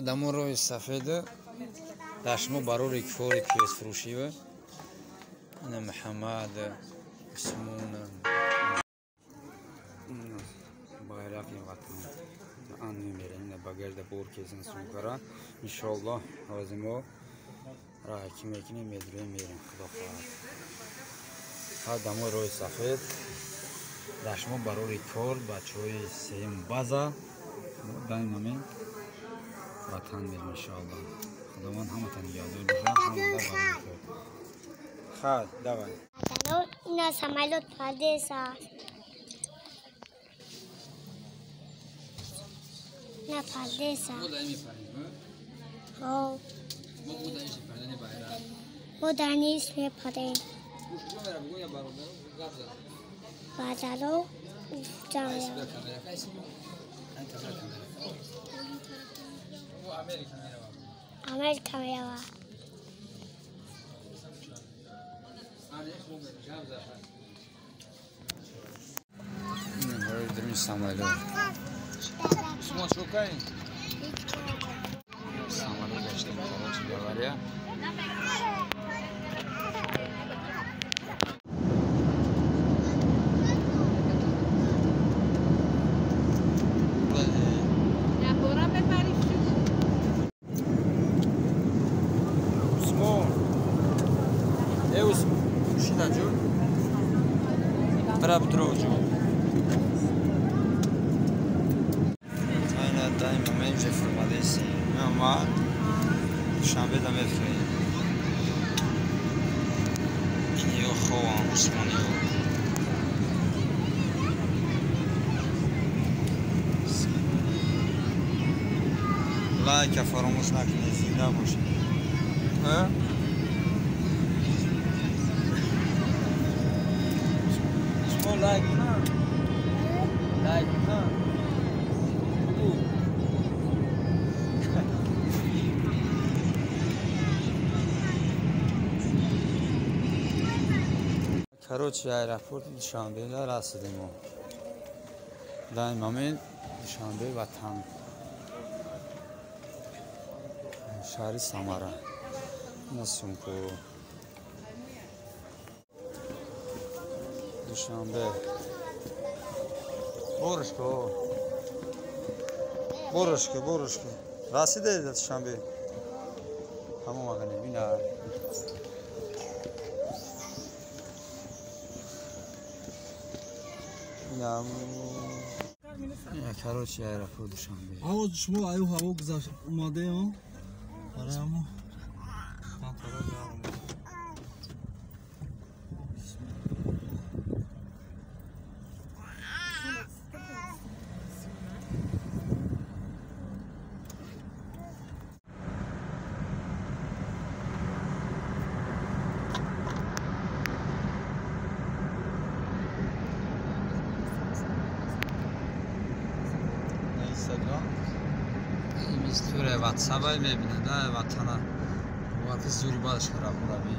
Дамо роҳи сафед дар шумо барори кори пиёзфурӯшӣ. Ина Муҳаммад, Усмон. Байрақи ватан. Ан мемерем, ина багажда бор кезин сумкара. Иншоаллоҳ ҳозир мо раҳакӣ мекунем, медурем, мерем, худо хоҳад. Ҳа дамои роҳи сафед дар шумо барори кор бачаҳои сеюм база даим ҳамин ватан мерем иншоаллоҳ. Худованд ҳаматон нигаҳдор бошад, ҳамада барори кор. Ха, давай. Ина самолёт падеса. На падеса. Ҳо. Мо дар низ мепарем. Бадаро Америка мерава. Самолёт. Самолёт гаштем, короче говоря. Усмон. Э, Усмон. Шида ҷо. Бира бутро ҷо. Дай момент же формадеси. Ма душанбе да мефроем. Ин ё ховам, Усмон ё. Лайка фаромӯш накунед, зинда бошед. Усмон лайк на. Лайк на. Короче, аэропорти Душанбеда расидем. Дар ин момент Душанбе ватан. Шаҳри Самара. Ина сумку. Душанбе. Борушка. Борушка, борушка. Расиде Душанбе? Ҳамон вақт ина. Короче, аэропорт Душанбе. Ҳаво шумо аю ҳаво гузашт омадаем, барои ҳамо. Инстаграм. Туре ватсабай мебинад, ватана. Вақти зури бадаш хараф мураби.